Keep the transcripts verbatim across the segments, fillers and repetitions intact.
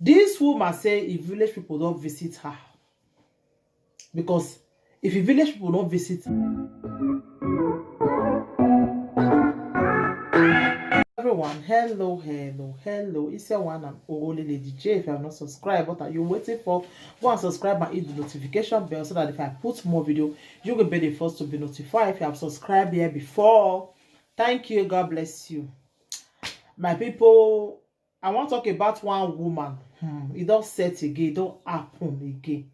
This woman say if village people don't visit her, because if the village people don't visit, everyone, hello, hello, hello. It's your one and only Lady J. If you have not subscribed, what are you waiting for? Go and subscribe and hit the notification bell so that if I put more video, you will be the first to be notified. If you have subscribed here before, thank you. God bless you. My people, I wan talk about one woman. Hmm, e don set again, e don happen again.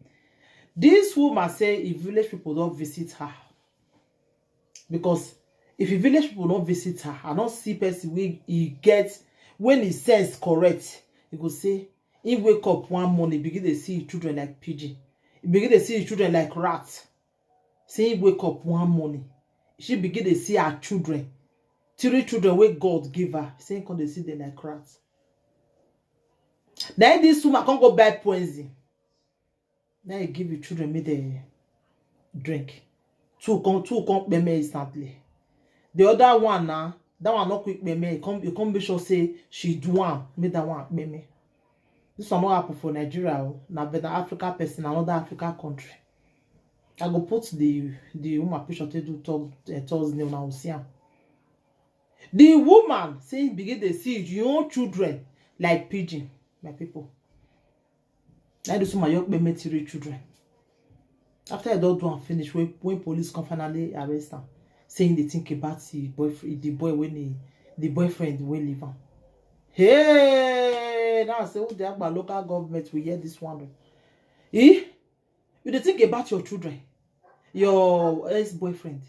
This woman say if village people don visit her, because if the village people don visit her, I don see person wey e get, when e sense correct, e go say he wake up one morning, begin dey see his children like pigeon, he begin dey see his children like rat. Say he wake up one morning, she begin dey see her children, three children wey God give her. Say he come dey see them like rats. Na him this woman come go buy poison. Na he give the children make they drink. Two come, two come kpeme instantly. The other one na, that one no quick kpeme. He come, he come make sure say she do am, make that one kpeme. This one no happen for Nigeria o. Na better Africa person, another Africa country. I go put the, the woman picture take do talk, uh, Thursday, una go see am. The woman say he begin dey see his own children like pigeon, my people. Na this woman young kpeme three children. After he don do am finish, when, when police come finally arrest am, say he dey think about the boyfriend, the boy when he, the boyfriend wey leave am. Hey, now I say, who the Agba local government will hear this one? Eh? You dey think about your children, your ex-boyfriend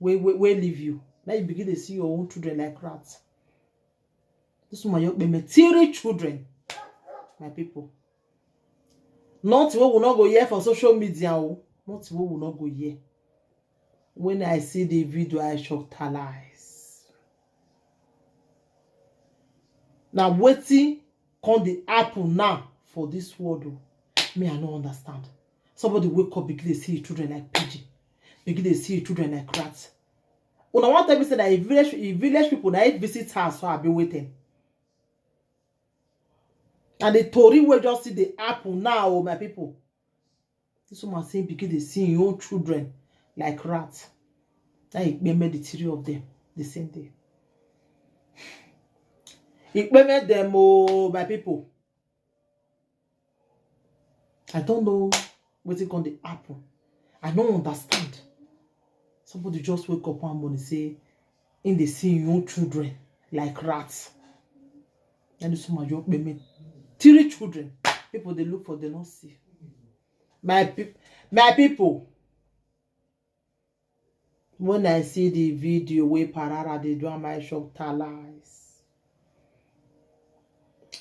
wey, wey, wey leave you. Now you begin dey see your own children like rats. This woman young kpeme three children, my people. Nothing wey we no go hear for social media o. Nothing wey we no go hear. When I see the video, I shock talize. Na wetin come dey happen now for this world o? Me, I no understand. Somebody wake up, begin dey see his children like pigeon, begin dey see his children like rat. Una wan tell me say na a village, a village people na it visit her, so I be waiting. And the tori wey just see dey happen now o, my people. This woman say begin dey see him own children like rat. Now he kpeme the three of them the same day. He kpeme them o, my people. I don't know wetin come dey happen. I no understand. Somebody just wake up one morning say him dey see him own children like rats. And this woman just kpeme three children. People dey look for, they no see. My peop-, my people, when I see the video wey Parara dey do am, I shock talize.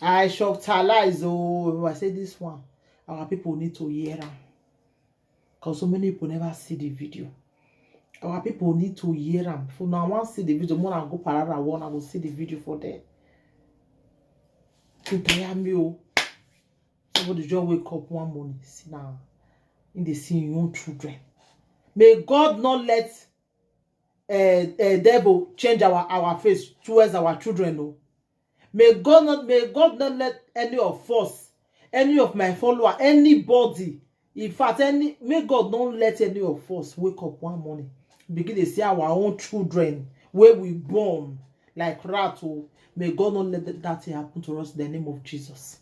I shock talize o. I say this one, our people need to hear am. 'Cause so many people never see the video. Our people need to hear am. If una wan see the video, una go Parara one, I go see the video for there. To tire me o. Somebody just wake up one morning, see now, him dey see him own children. May God not let, uh, uh, devil change our, our face towards our children o. May God not, may God not let any of us, any of my follower, anybody, in fact, any, may God not let any of us wake up one morning, begin dey see our own children wey we born like rat o. May God not let that, that thing happen to us in the name of Jesus.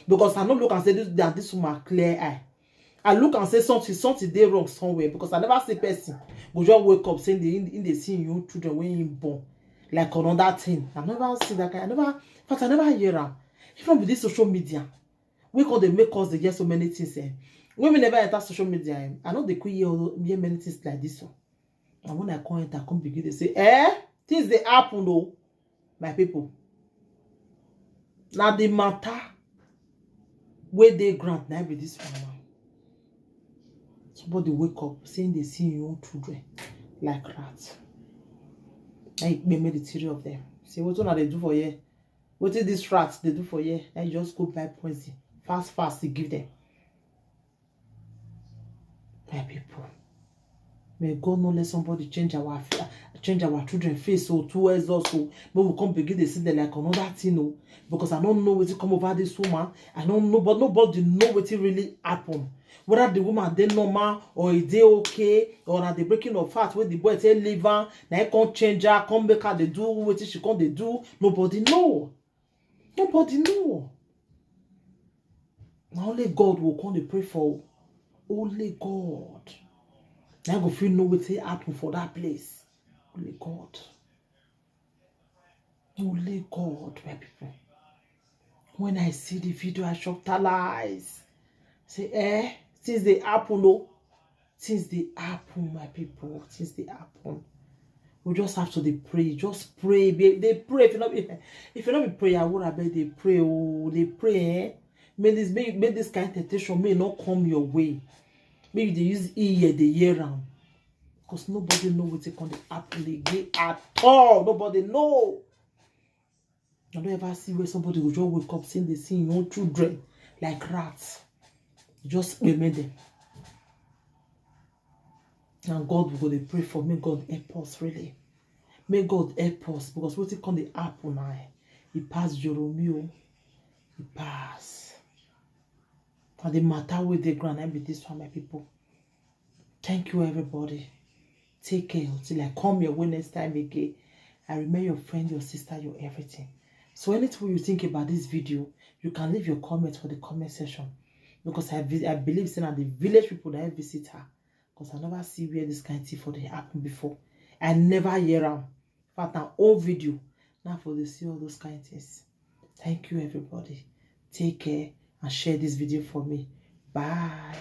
Because I no look and say this, that this woman clear eye. I look and say something, something dey wrong somewhere, because I never see person go just wake up saying they, in, in the see him own children wey him born like another thing. I never see that kind. I never, in fact, I never hear am. Even with this social media, we come dey make us dey hear so many things. Eh? When we never enter social media, eh, I no dey quick hear, hear many things like this one. And when I come enter, come begin dey say, eh, things dey happen o, my people. Na the matter wey dey ground na be this one now. Somebody wake up saying they see your own children like rat. Na him kpeme the three of them. Say, what una dey do for here? Wetin this rat dey do for here? Na him just go buy poison fast fast to give them. My people, may God not let somebody change our fa-, change our children face o, two years or so, make we come begin dey see them like another thing o. Because I don't know wetin come over this woman. I don't know, but nobody know wetin really happen. Whether the woman dey normal or e dey okay, or na the breaking of heart wey the boy take leave her, na e come change her, come make her dey do wetin she come dey do. Nobody know. Nobody know. Na only God will come dey pray for. Only God. Na go fit know wetin happen for that place. Only God. Only God, my people. When I see the video, I shock talies. Say, eh, things dey happen o. Things dey happen, my people. Things dey happen. We just have to dey pray. Just pray. Be- Dey pray. If you not, if you not be prayer, I would have been dey pray. Oh, dey pray. Eh? May this may, may this kind of temptation may not come your way. May you dey use ear dey hear am. Because nobody know wetin come dey happen again at all. Nobody know. I don't ever see where somebody will just wake up saying they see your own children like rats. Just payment them. And God will go dey pray for me. God help us really. May God help us because wetin come dey happen now, e pass Joromi o. E pass. And the matter wey dey ground, I be this one, my people. Thank you, everybody. Take care until I come your way next time again. I remain your friend, your sister, your everything. So anything you think about this video, you can leave your comment for the comment section. Because I, be- I believe say na the village people that I visit her. Because I never see where this kind of thing for dey happen before. I never hear am. In fact, na old video. Now for dey see all those kind things. Thank you, everybody. Take care and share this video for me. Bye.